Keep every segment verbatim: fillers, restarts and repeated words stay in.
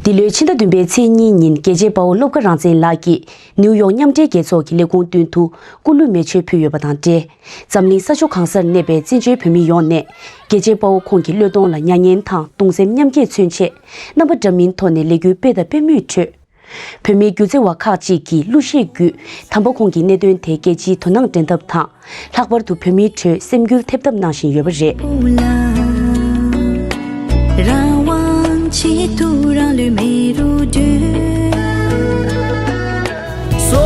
འདི་ལོའི་ཕྱི་ཟླ་བདུན་པའི་ཚེས་གཉིས་ཉིན་རྒྱལ་གཅེས་དཔའ་བོ་བློ་དགའ་རང་བཙན་ལགས་ཀྱིས་ནིའུ་ཡོག་མཉམ་འབྲེལ་རྒྱལ་ཚོགས་ཀྱི་ལས་ཁུངས་མདུན་དུ་སྐུ་གླུད་མེ་མཆོད་ཕུལ་ཡོད་པ་དང་འབྲེལ། འཛམ་གླིང་ས་ཕྱོགས་གང་སར་གནས་པའི་བཙན་བྱོལ་བོད་མི་ཡོངས་ནས་རྒྱལ་གཅེས་དཔའ་བོ་ཁོང་གི་བློས་གཏོང་ལ་མྱ་ངན་དང་གདུང་སེམས་མཉམ་སྐྱེད་མཚོན་ཆེད། རྣམ་པ་འདྲ་མིན་ཐོག་ནས་ལས་འགུལ་སྤེལ་དང་སྤེལ་མུས་ཁྲོད། བོད་མིའི་སྒྱུ་རྩལ་བ་ཁག་ཅིག་གིས་གླུ་གཞས་བརྒྱུད་དམ་པ་ཁོང་གི་གནད་དོན་དེ་རྒྱལ་སྤྱིའི་དོ་སྣང་འདྲེན་ཐབས་དང་། ལྷག་པར་དུ་བོད་མིའི་ཁྲོད་སེམས་འགུལ་ཐེབས་ཐབས་གནང་བཞིན་ཡོད་པ་རེད། རང་དབང་ཆེད་དུ་རང་ལུས་མེ་རུ་སྒྲོན། སོ་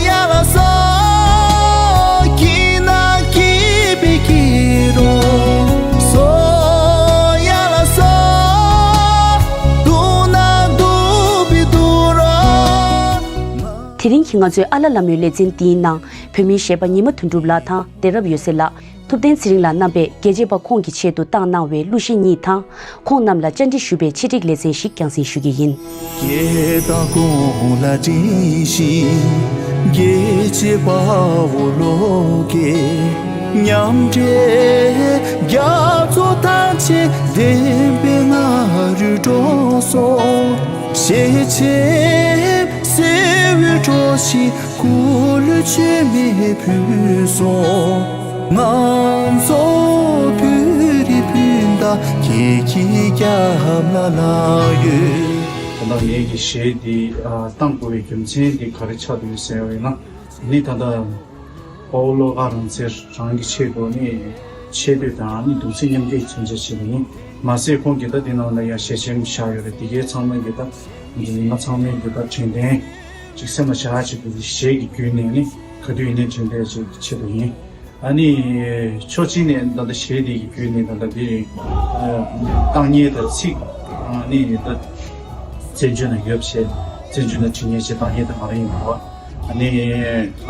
ཡ་ལ་སོ། སྐྱིད་ན་སྐྱིད་པའི་སྐྱིད་རོ། སོ་ཡ་ལ་སོ། སྡུག་ན་སྡུག་པའི་སྡུག་རོ། དེ་རིང་གི་ང་ཚོའི་ཨ་ལ་ལ་མོའི་ལེ་ཚན་འདིའི་ནང་བོད་མིའི་གཞས་པ་ཉི་མ་དོན་གྲུབ་ལགས་དང་བདེ་རབ་ཡོད་སེ་ལགས། ཐུབ་བསྟན་ཚེ་རིང་ལགས་རྣམ་པས་རྒྱལ་གཅེས་པ་ཁོང་གི་ཆེད་དུ་བཏང་གནང་བའི་གླུ་གཞས་གཉིས་དང་། ཁོང་རྣམས་ལ་བཅར་འདྲི་ཞུས་པའི་ཆེད་བསྒྲིགས་ལེ་ཚན་ཞིག་རྒྱང་སྲིང་ཞུ་རྒྱུ་ཡིན། རྒྱལ་དང་གོང་ལ་དྲིན་ཞིག་རྒྱལ་གཅེས་དཔའ་བོ་བློ་དགའ། མཉམ་འབྲེལ་རྒྱ་མཚོ་ཐམས་ཅད་བདེན་པའི་ང་རོས་སྒྲོག་སོང་། ཞེ་ཆེན་སེར་འོད་འཕྲོ་ཞིང་སྐུ་གླུད་མཆོད་མེ་ཕུལ་སོང་། ང་ཚོ་བོད་རིགས་སྤུན་ཟླ་ཁྱེད་ཀྱི་རྒྱབ་ལ་ལྷག་ཡོད། ད་ལྟ་ངེད་ཀྱི་གཞས་འདི་ཨ་བཏང་དགོས་པའི་རྒྱུ་མཚན་འདི་ག་རེ་ཆགས་འདུག་ཟེར་བ་ཡིན་ན། ནི་ད་ལྟ་དཔའ་བོ་བློ་དགའ་རང་བཙན་རང་གི་ཆེད་དུ་ནི་ཆེ་བསྟོད་དང་ནི་གདུང་སེམས་མཉམ་སྐྱེད་མཚོན་ཆ་བྱེད་ཀྱི་ཡིན། མ་ཟད་ཁོང་གིས་ད་འདི་ནང་ལ་ཡང་ཞལ་ཆེམས་བཞག་ཡོད་རེད། འདི་གའི་ཚང་མ་གིས་ད་ཉི་མ་ཚང་མའི་གི་ད་དྲན་རྟེན་ཅིག་སེམས་ལ་བཞག་བྱེད་དུ་གཞས་ཀྱི་བརྒྱུད་ནས་ནི་ག་དུས་ཡིན་ནའི་དྲན་རྟེན་ཅིག་ཆེད་དུ་ཡིན། ཨ་ནི་ཕྱོགས་གཅིག་ནས་ད་ལྟ་གཞས་འདི་གི་བརྒྱུད་ནས་ད་ལྟ་འདི་བཏང་སྙན་དང་ཚིག་ཨ་ནི་ད་བཙན་བྱོལ་ནང་ཡོད་བྱས་བཙན་བྱོལ་ནང་བྲིས་མཁན་ཅིག་བཏང་སྙན་དང་ང་རང་ཡིན་པ། ཨ་ནི་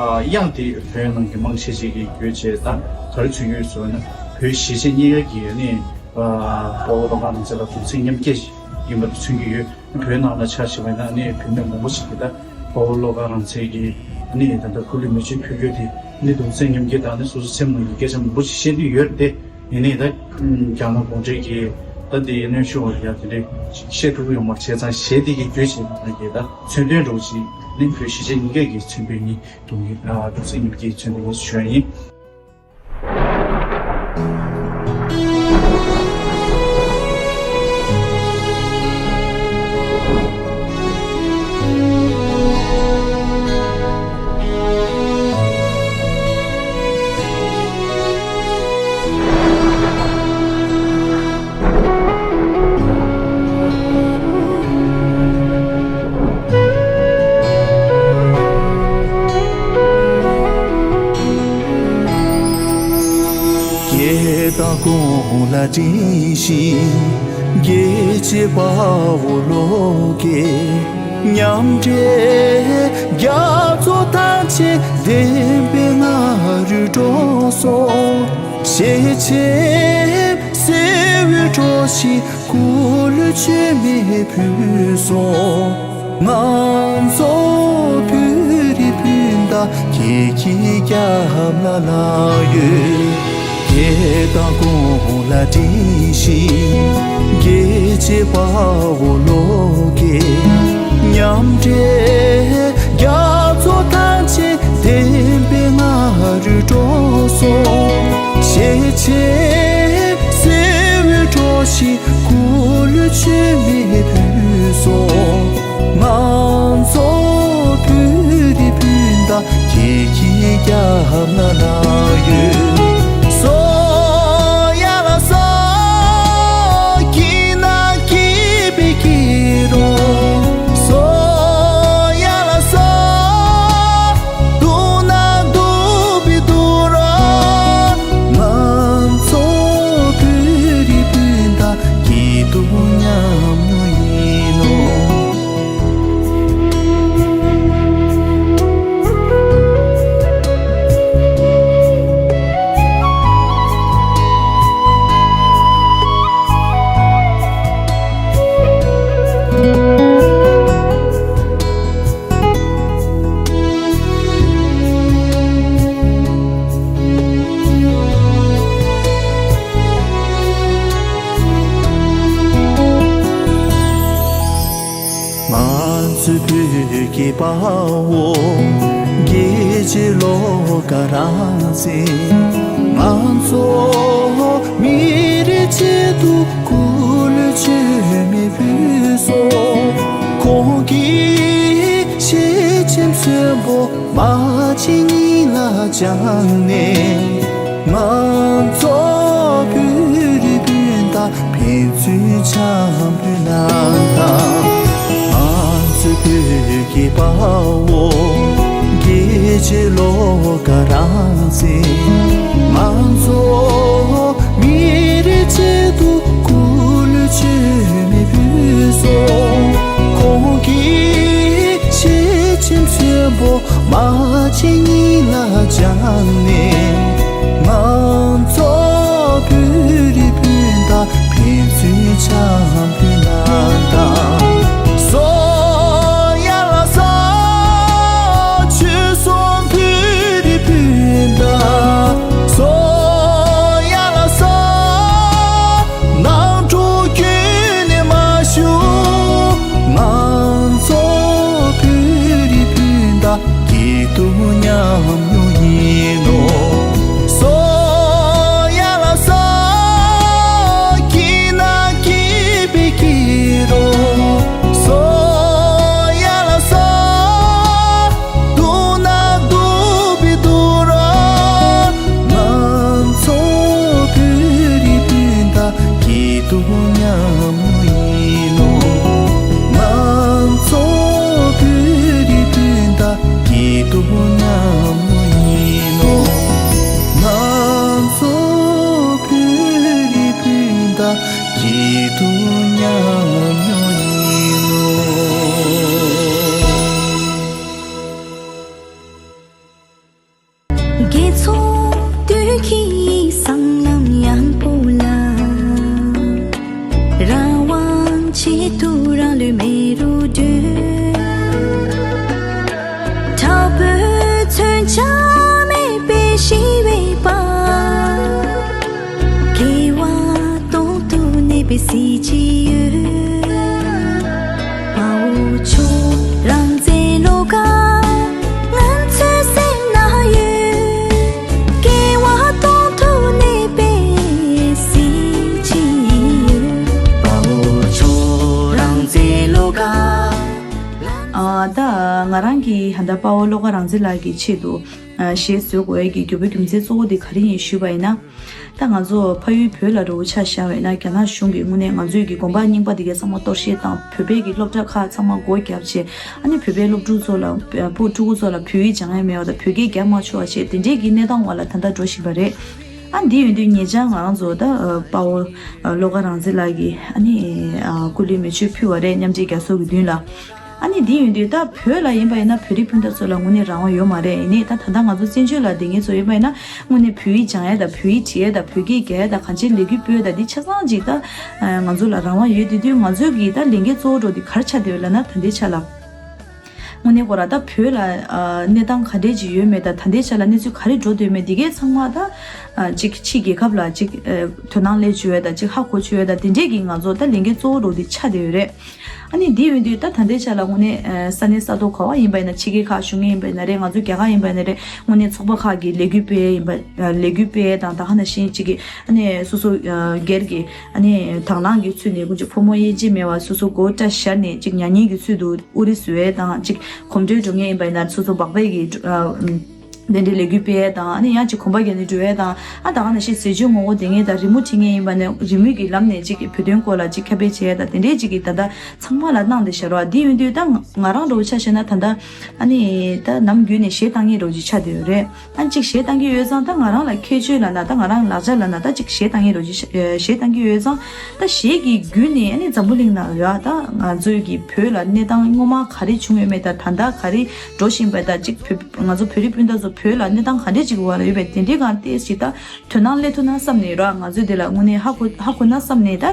ཨ་དབྱངས་དེ་བོད་ནང་གི་མང་ཆེ་ཅིག་གིས་བརྒྱུད་བྱས་ད་ག་རེ་མཚོན་གྱི་ཡོད་ཟེར་ན་བོད་གཞིས་བྱེས་གཉིས་ཀ་གི་ཨ་ནི་ཨ་དཔའ་བོ་བློ་དགའ་རང་བཙན་ལ་གདུང་སེམས་མཉམ་སྐྱེད་ཡིན་པ་མཚོན་གྱི་ཡོད། བོད་ནང་ལ་ཆ་བཞག་པ་ཡིན་ན་ཨ་ནི་བུད་མེད་མང་པོ་ཞིག་གིས་ད་དཔའ་བོ་བློ་དགའ་རང་བཙན་གྱི་ཨ་ནི་ད་ལྟ་སྐུ་གླུད་མེ་མཆོད་ཕུལ་རྒྱུ་དེ་ཨ་ནི་གདུང་སེམས་མཉམ་སྐྱེད་དང་ཨ་ནི་སོ་སོ་སེམས་ནང་གི་སྐད་ཆ་མང་པོ་ཞིག་བཤད་འདོད་ཡོད་རེད་དེ། ཡིན་ནའི་ད་རྒྱ་ནག་གུང་ཁྲན་གྱིས་ད་དེའི་གནོན་ཤུགས་འོག་ལ་ཡ་དེ་འདྲའི་བཤད་ཐུབ་ཀྱི་ཡོད་མ་རེད། བྱས་ཙང་གཞས་དེ་གི་བརྒྱུད་བྱས་ནས་ད་མཚོན་དོན་འདྲ་བོ་ཞིག་ནི་བོད་གཞིས་བྱེས་གཉིས་ཀ་གི་མཚོན་དོན་ཡིན། གདུང་གི་ཨ་གདུང་སེམས་མཉམ་སྐྱེད་མཚོན་དོན་ཡིན་ཞུ་ཡ་ཡིན། རྒྱལ་དང་གོང་ལ་དྲིན་ཞིག་རྒྱལ་གཅེས་དཔའ་བོ་བློ་དགའ། མཉམ་འབྲེལ་རྒྱ་མཚོ་ཐམས་ཅད་བདེན་པའི་ང་རོས་སྒྲོག་སོང་། ཞེ་ཆེན་སེར་འོད་འཕྲོ་ཞིང་སྐུ་གླུད་མཆོད་མེ་ཕུལ་སོང་། ང་ཚོ་བོད་རིགས་སྤུན་ཟླ་ཁྱེད་ཀྱི་རྒྱབ་ལ་ལྷག་ཡོད། རྒྱལ་དང་གོང་ལ་དྲིན་ཞིག་རྒྱལ་གཅེས་དཔའ་བོ་བློ་དགའ། མཉམ་འབྲེལ་རྒྱ་མཚོ་ཐམས་ཅད་བདེན་པའི་ང་རོས་སྒྲོག་སོང་། ཞེ་ཆེན་སེར་འོད་འཕྲོ་ཞིང་སྐུ་གླུད་མཆོད་མེ་ཕུལ་སོང་། ང་ཚོ་བོད་རིགས་སྤུན་ཟླ་ཁྱེད་ཀྱི་རྒྱབ་ལ་ལྷག་ཡོད། སོ་ཡ་ལ་སོ། སྐྱིད་ན་སྐྱིད་པའི་སྐྱིད་རོ། སོ་ཡ་ལ་སོ། སྡུག་ན་སྡུག་པའི་སྡུག་རོ། ང་ཚོ་བོད་རིགས་སྤུན་ཟླ་སྐྱིད་སྡུག་མཉམ་མྱོང་ཡིན་ནོ། བོད་ཀྱི་དཔའ་བོ་རྒྱལ་གཅེས་བློ་དགའ་རང་བཙན། ང་ཚོ་མི་རིགས་ཆེད་དུ་སྐུ་ལུས་མཆོད་མེར་ཕུལ་སོང་། ཁོང་གི་ཞལ་ཆེམས་མཚོན་པོ་མ་བྱན་སྙིང་ལ་བཅངས་ནས། ང་ཚོ་བོད་རིགས་སྤུན་ཟླ་ཕན་ཚུན་འཆམ་མཐུན་གནང་དང་། ང་ཚོའི་བོད་ཀྱི་དཔའ་བོ་རྒྱལ་གཅེས་བློ་དགའ་རང་བཙན། ང་ཚོ་མི་རིགས་ཆེད་དུ་སྐུ་ལུས་མཆོད་མེར་ཕུལ་སོང་། ཁོང་གི་ཞལ་ཆེམས་མཚོན་པོ་མ་བྱན་སྙིང་ལ་བཅངས་ནས། ང་ཚོ་བོད་རིགས་སྤུན་ཟླ་ཕན་ཚུན་འཆམ་མཐུན་གནང་དང་། སོ་ཡ་ལ་སོ། ཆོལ་གསུམ་བོད་རིགས་སྤུན་ཟླ། སོ་ཡ་ལ་སོ། ནང་འཁྲུག་ཁྱོན་ནས་མ་ཞུགས། ང་ཚོ་བོད་རིགས་སྤུན་ཟླ་སྐྱིད་སྡུག་མཉམ་མྱོང་ཡིན་ནོ། སོ་ཡ་ལ་སོ། སྐྱིད་ན་སྐྱིད་པའི་སྐྱིད་རོ། སོ་ཡ་ལ་སོ། སྡུག་ན་སྡུག་པའི་སྡུག་རོ། ང་ཚོ་བོད་རིགས་སྤུན་ཟླ་སྐྱིད་སྡུག་མཉམ་མྱོང་ཡིན་ནོ། ང་ཚོ་བོད་རིགས་སྤུན་ཟླ་སྐྱིད་སྡུག་མཉམ་མྱོང་ཡིན་ནོ། ང་ཚོ་བོད་རིགས་སྤུན་ཟླ་སྐྱིད་སྡུག་མཉམ་མྱོང་ཡིན་ནོ། དགེ་ཚོགས་དུས་ཀྱི་སྲང་ལམ་ཡངས་པོ་ལ། རང་དབང་ཆེད་དུ་རང་ལུས་མེ་རུ་སྒྲོན། དྲག་པོའི་མཚོན་ཆ་མེད་པའི་ཞི་བའི་དཔའ། སྐྱེ་བ་སྟོང་དུ་གནས་པའི་གཟི་བརྗིད་ཡོད། དཔའ་བོ་ཁྱོད་རང་བཙན་བློ་དགའ་ང་ཚོའི་སེམས་ན་ཡོད། སྐྱེ་བ་སྟོང་དུ་གནས་པའི་གཟི་བརྗིད་ཡོད། དཔའ་བོ་ཁྱོད་རང་བཙན་བློ་དགའ། ཨ། ད་ང་རང་གིས་ད་ལྟ་དཔའ་བོ་བློ་དགའ་རང་བཙན་ལགས་ཀྱི་ཆེད་དུ་ཨ། གཞས་བཟོ་དགོས་ཡས་ཀྱི་རྒྱུ་བོད་རྒྱུ་མཚན་གཙོ་བོ་དེ་ག་རེ་ཡིན་ཞུས་པ་ཡིན་ན། ད་ང་ཚོ་ཕ་ཡུལ་བོད་ལ་འགྲོ་བོ་ཆ་བཞག་པ་ཡིན་ན། རྒྱ་ནག་གཞུང་གིས་དངོས་གནས་ང་ཚོའི་གི་དགོན་པ་རྙིང་པ་དེ་གའི་ཚང་མ་གཏོར་བཤིག་བཏང་། བོད་པའི་གི་སློབ་གྲྭ་ཁག་ཚང་མ་སྒོ་བརྒྱབ་བྱས། ཨ་ནི་བོད་པའི་སློབ་ཕྲུག་ཚོ་ལ་ཕྲུ་གུ་ཚོ་ལ་བོད་ཡིག་སྦྱང་ཡས་མེད་པ་དང་། བོད་སྐད་རྒྱབ་མ་ཆོག་པ་བྱས། དེ་འདྲའི་གི་གནས་སྟངས་འོག་ལ་ད་ལྟ་འགྲོ་བཞིན་པ་རེད། ཨ། འདི་ཡོད་དུས་ཉེ་ཆར་ང་རང་ཚོ་ད་དཔའ་བོ་བློ་དགའ་རང་བཙན་ལགས་ཀྱིས་ཨ་ནི་སྐུ་ལུས་མེ་མཆོད་ཕུལ་བ་རེད། མཉམ་འབྲེལ་རྒྱལ་ཚོགས་ཀྱི་མདུན་ལ། ཨ་ནི་འདི་ཡོད་དུས་ད་བོད་ལ་ཡིན་པ་ཡིན་ན་བོད་རིགས་སྤུན་ཟླ་ཚོ་ལ་དངོས་གནས་རང་དབང་ཡོད་མ་རེད། ཡིན་ནའི་ད་ད་ལྟ་ང་ཚོ་བཙན་བྱོལ་ལ་བསྡད་མཁན་ཚོ་ཡིན་པ་ཡིན་ན། དངོས་གནས་བོད་ཡིག་སྦྱང་ཡས་དང་། བོད་ཡིག་བྲིས་ཡས་དང་། བོད་སྐད་རྒྱག་ཡས་དང་། གང་ཅིའི་ལས་འགུལ་སྤེལ་ཡས་དང་། འདི་ཆ་ཚང་ཅིག་ད་ང་ཚོ་ལ་རང་དབང་ཡོད་དེ་དུས། ང་ཚོའི་གི་ད་ལས་འགན་གཙོ་བོ་འདྲ་བོ་དེ་ག་རེ་ཆགས་བསྡད་ཡོད་ལབ་ན། ད་ལྟའི་ཆ་ལ་དངོས་གནས་ཁོ་རང་ད་བོད་ལ་ཨ་གནས་སྟངས་ག་འདྲས་ཅིག་ཡོད་མེད་དང་། ད་ལྟའི་ཆ་ལ་གནས་ཚུལ་ག་རེ་འགྲོ་བསྡད་མེད། འདི་གའི་ཚང་མ་ད་ཨ་ཅིག་ཕྱིའི་རྒྱལ་ཁབ་ལ་ཅིག་ཨ་དོ་སྣང་སླེབས་བཅུག་ཡས་དང་། ཅིག་ཧ་གོ་བཅུག་ཡས་དང་། དེ་འདྲས་ཀྱི་ང་ཚོ་ད་ལས་འགན་གཙོ་བོ་འདྲ་བོ་དེ་ཆགས་བསྡད་ཡོད་རེད། ཨ་ནི་འདི་ཡོད་དུས་ད་ད་ལྟའི་ཆ་ལ་དངོས་གནས་ཨ་ས་གནས་ས་ཐོག་ག་བ་ཡིན་པ་ཡིན་ན། ཕྱི་རྒྱལ་ཁག་བཞུགས་མཁན་ཡིན་པ་ཡིན་ན་རེད། ང་ཚོ་རྒྱ་གར་ཡིན་པ་ཡིན་ན་རེད། དངོས་གནས་ཚོགས་པ་ཁག་གི་ལས་འགུལ་སྤེལ་ཡས་ཡིན་པ། ལས་འགུལ་སྤེལ་ཡས་དང་། ད་ག་ནང་བཞིན་ཅིག་གི་ཨ་ནི་སོ་སོ་ཨ་སྒེར་གྱི་ཨ་ནི་དང་བླངས་ཀྱི་ཚུལ་ནས། ཀུན་སྤྱོད་ཕོ་མོ་དབྱེ་འབྱེད་མེད་པར་སོ་སོ་མགོ་བོ་སྐྲ་བཞར་ནས་ཅིག་མྱ་ངན་གྱི་ཚུལ་དུ་དབུ་རུ་བཟུང་ཡས་དང་། ཅིག་གོམ་བགྲོད་འགྲོ་མཁན་ཡིན་པ་ཡིན་ན་སོ་སོ་སྦག་སྦག་གི་ཨ་དེ་འདྲའི་ལས་འགུལ་སྤེལ་ཡས་དང་། ཨ་ནི་ཡང་ཅིག་གོམ་པ་བརྒྱབ་ནས་འགྲོ་ཡས་དང་། ཨ་ད་ག་ནང་བཞིན་ཟས་བཅད་ངོ་རྒོལ་དེ་ངས་ད་རི་མོ་བྲིས་མཁན་ཡིན་པ་ནས་རི་མོ་གི་ལམ་ནས་ཅིག་བོད་དོན་སྐོར་ལ་ཅིག་ཁྱབ་སྤེལ་བྱེད་ཡས་དང་། དེ་འདྲའི་ཅིག་གི་ད་ལྟ་ཚང་མ་ལ་གནང་བསྡད་བཞག་རེད་བ། འདི་ཡིན་དུས་ད་ང་རང་འདྲ་བོ་ཆ་བཞག་ན་ད་ལྟ་ཨ་ནི་ད་ནམ་རྒྱུན་ནས་གཞས་བཏང་མཁན་འདྲ་བོ་ཅིག་ཆགས་བསྡད་ཡོད་རེད། ཨ་ཅིག་གཞས་བཏང་གི་ཡོད་ཙང་། ད་ང་རང་ལ་ཁྱད་ཆོས་ལབ་ན། ད་ང་རང་ལག་ཆ་ལབ་ན། ད་ཅིག་གཞས་བཏང་གི་རོ་ཅིག་གཞས་བཏང་གི་ཡོད་ཙང་། ད་གཞས་ཀྱི་བརྒྱུད་ནས་ཨ་ནི་འཛམ་བུ་གླིང་ནང་ཡ་ད་ང་ཚོའི་གི་བོད་ལ་གནས་སྟངས་སྔོན་མ་ག་རེ་བྱུང་ཡོད་མེད་དང་། ད་ལྟ་ག་རེ་འགྲོ་བཞིན་པ་དང་། ཅིག་བོད་ང་ཚོ་བོད་རིགས་སྤུན་ཟླ་ཚོ་བོད་ལ་གནས་སྟངས་ག་འདྲས་ཅིག་འོག་ལ་ཡོད་པས། དེ་འདྲའི་སྒང་ཏོག་ཙམ་ཅིག་ད་དོ་སྣང་སླེབས་ཐུབ་ན་བསམ་ནས་ར། ང་ཚོས་དེ་ལ་དངོས་གནས་ཧ་གོ་ཧ་གོ་ན་བསམ་ནས། ད་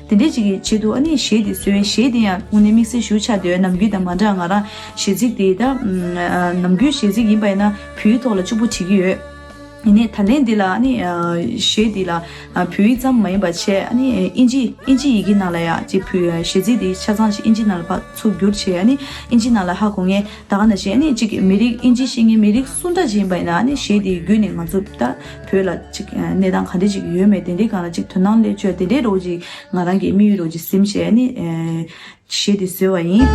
དེ་འདྲས་ཅིག་གི་ཆེད་དུ་ཨ་ནི་གཞས་དེ་བཟོས། གཞས་དེ་ཡང་དངོས་གནས་དམིགས་བསལ་ཞེ་པོ་ཆགས་བསྡད་ཡོད། ནམ་རྒྱུན་དང་མ་འདྲ། ང་རང་གཞས་ཚིག་དེ་ད་ཨ་ནམ་རྒྱུན་གཞས་ཚིག་ཡིན་པ་ཡིན་ན་བོད་ཡིག་ཐོག་ལ་གཅིག་པོ་བྲིས་ཀྱི་ཡོད། ཡིན་ནའི་ད་ལན་འདི་ལ་ཨ་ནི་ཨ་གཞས་འདི་ལ་ཨ་བོད་ཡིག་ཙམ་མ་ཡིན་པ་བྱས་ཨ་ནི་ཨིན་ཇི་ཨིན་ཇི་ཡི་གེ་ནང་ལ་ཡང་ཅིག་བོད་གཞས་ཚིག་འདི་ཆ་ཚང་ཞིག་ཨིན་ཇི་ནང་ལ་ཕར་ཚུར་བསྒྱུར་བྱས་ཨ་ནི་ཨིན་ཇི་ནང་ལ་ཧ་གོ་མཁན་ད་ག་ནང་བཞིན་ཨ་ནི་ཅིག་མི་རིགས་ཨིན་ཇི་ཤེས་མཁན་མི་རིགས་སུ་འདྲ་ཞིག་ཡིན་པ་ཡིན་ན་ཨ་ནི་གཞས་འདི་བརྒྱུད་ནས་ང་ཚོ་ད་བོད་ལ་ཅིག་གནས་སྟངས་ག་འདྲ་ཞིག་ཡོད་མེད་དེ་འདྲའི་སྒང་ལ་ཅིག་དོ་སྣང་སླེབས་ཆོག་དེ་འདྲའི་རོགས་ཅིག་ང་རང་གི་དམིགས་ཡུལ་རོགས་ཅིག་སེམས་བྱས་ཨ་ནི། གཞས་འདི་བཟོས་པ་ཡིན།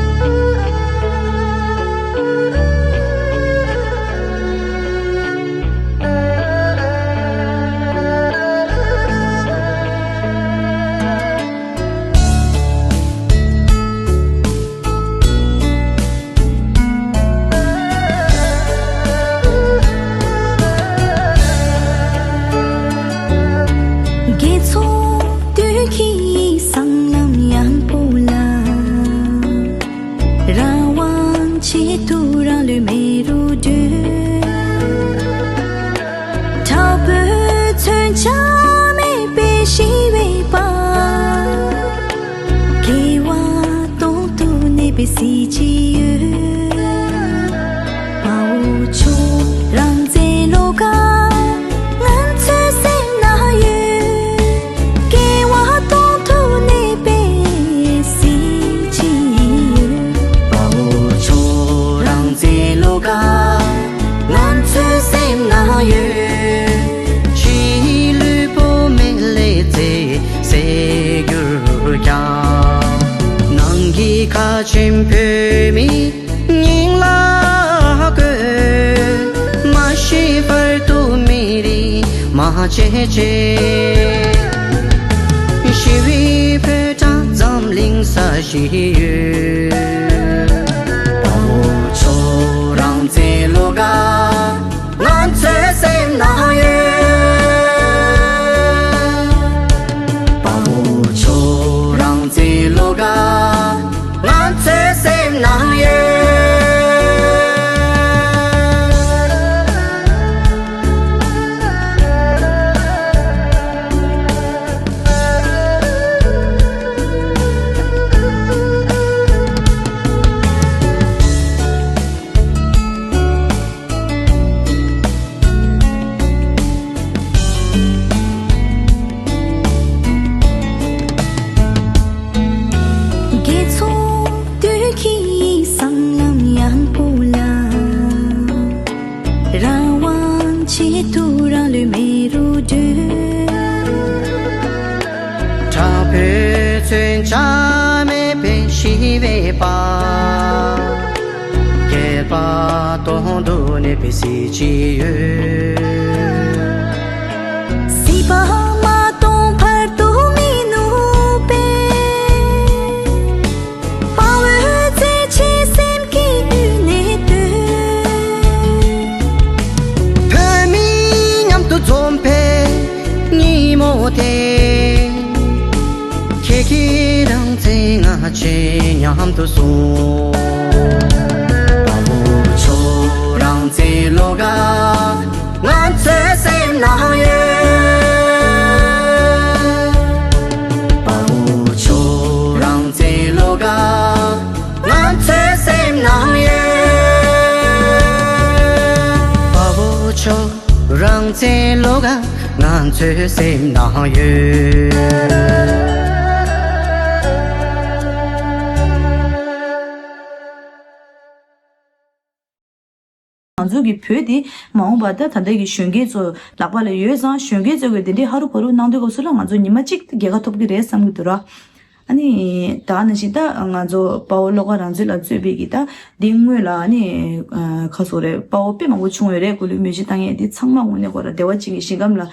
དགེ་ཚོགས་དུས་ཀྱི་སྲང་ལམ་ཡངས་པོ་ལ། རང་དབང་ཆེད་དུ་རང་ལུས་མེ་རུ་སྒྲོན། དྲག་པོའི་མཚོན་ཆ་མེད་པའི་ཞི་བའི་པ། དགེ་བ་དོན་དུ་གནས་པའི་སྲིད་ཀྱི་ཡུལ། དཔའ་བོ་ཁྱོད་རང་བཙན་བློ་དགའ་ང་ཚོའི་སེམས་ན་ཡོད། དགེ་བ་དོན་དུ་གནས་པའི་སྲིད་ཀྱི་ཡུལ། དཔའ་བོ་ཁྱོད་རང་བཙན་བློ་དགའ་ང་ཚོའི་སེམས་ན་ཡོད། ཕྱི་ལུས་པོ་མེ་ལས་བཙས་ཟེར་གྱུར་ཀྱང་། ནང་གི་ཁ་ཆེམས་བོད་མི་སྙིང་ལ་བཀོད། མ་ཤི་བར་དུ་མི་རིགས་མ་བརྗེད་ཅེས། ཞི་བའི་བོད་གྲངས་འཛམ་གླིང་ས་གཞི་ཡོད། དཔའ་བོ་ཁྱོད་རང་བཙན་བློ་དགའ་ང་ཚོའི་སེམས་ན་ཡོད། དཔའ་བོ་ཁྱོད་རང་བཙན་བློ་དགའ་ང་ཚོའི་སེམས་ན་ཡོད། དགེ་ཚོགས་དུས་ཀྱི་སྲང་ལམ་ཡངས་པོ་ལ། རང་དབང་ཆེད་དུ་རང་ལུས་མེ་རུ་སྒྲོན། དྲག་པོའི་མཚོན་ཆ་མེད་པའི་ཞི་བའི་པ། དགེ་བ་དོན་དུ་གནས་པའི་སྲིད་ཀྱི་ཡུལ། སྲིད་པ་མ་སྟོངས་བར་དུ་མི་ནུབ་པའི། དཔའ་བོའི་བརྩེ་ཆེན་སེམས་ཀྱི་དབུས་ནས་བཏོན། བོད་མི་མཉམ་དུ་འཛོམས་པའི་ཉིན་མོ་དེ། ཁྱེད་ཀྱིས་རང་བཙན་ང་བཅས་མཉམ་དུ་སྲུང་། དཔའ་བོ་ཁྱོད་རང་བཙན་བློ་དགའ་ང་ཚོའི་སེམས་ནང་ཡོད། དཔའ་བོ་ཁྱོད་རང་བཙན་བློ་དགའ་ང་ཚོའི་སེམས་ནང་ཡོད། དཔའ་བོ་ཁྱོད་རང་བཙན་བློ་དགའ་ང་ཚོའི་སེམས་ནང་ཡོད། ང་ཚོ་གི་བོད་འདི་མ་འོངས་པ་ད་ད་ལྟ་གི་གཞོན་སྐྱེས་ཚོ་ལག་པ་ལ་ཡོད་ཙང་གཞོན་སྐྱེས་ཚོ་གི་འདི་འདྲའི་ཧ་རུ་བ་རུ་གནང་དུས་སྐབས་སུ་ལ་ང་ཚོ་ཉི་མ་གཅིག་རྒྱལ་ཁ་ཐོབ་ཀྱི་རེད་བསམ་གྱི་འདུག་ར། ཨ་ནི་ད་ག་ནང་བཞིན་ད་ང་ཚོ་དཔའ་བོ་བློ་དགའ་རང་བཙན་ལགས་གཙོས་པའི་གི་ད་འདི་སྔོན་ལ་ཨ་ནི་ཁ་སོ་རེད་དཔའ་བོ་དཔེ་མང་པོ་བྱུང་ཡོད་རེད། སྐུ་ལུས་མེ་ཆི་བཏང་ཡས་འདི་ཚང་མ་དངོས་གནས་ཁོ་ར་བདེ་བ་ཅན་གྱི་ཞིང་ཁམས་ལ་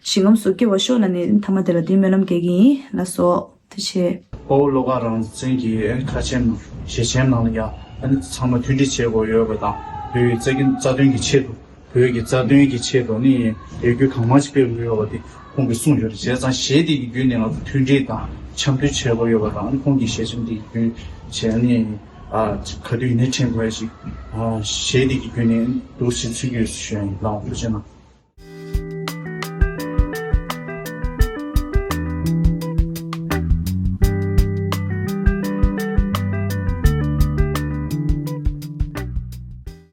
ཞིང་ཁམས་སུ་སྐྱེ་བར་ཤོག་ལབ་ནས་མཐའ་མ་དེ་ལ་འདི་སྨོན་ལམ་རྒྱག་གི་ཡིན་ལགས་སོ། ཐུགས་རྗེ་ཆེ། དཔའ་བོ་བློ་དགའ་རང་བཙན་གྱི་ཁ་ཆེམས་ཞལ་ཆེམས་ནང་ལ་ཡང་ཚང་མ་མཐུན་སྒྲིལ་བྱེད་དགོས་ཡོད་པ་དང་བོད་ཀྱི་རྩ་ཁྲིམས་རྩ་དོན་གྱི་ཆེད་དུ་བོད་ཀྱི་རྩ་དོན་གྱི་ཆེད་དུ་ནི་ལས་འགུལ་གང་མང་ཞིག་སྤེལ་དགོས་ཡོད་པ་དེ་ཁོང་གིས་གསུངས་ཡོད་རེད། བྱས་ཙང་གཞས་དེ་གི་བརྒྱུད་ནས་ང་ཚོ་མཐུན་སྒྲིལ་དང་འཆམ་མཐུན་བྱེད་དགོས་ཡོད་པ་དང་ཁོང་གི་ཞལ་ཆེམས་དེ་གི་བརྒྱུད་བྱས་ནས་ག་དུས་ཡིན་ནའི་དྲན་དགོས་ཡ་ཞིག་གཞས་དེ་གི་བརྒྱུད་ནས་འདུག་ཞེས་ཚིག་ཡོད་ཞུ་ཡ་ཡིན། ལགས་འོང་ཐུགས་རྗེ་གནང་།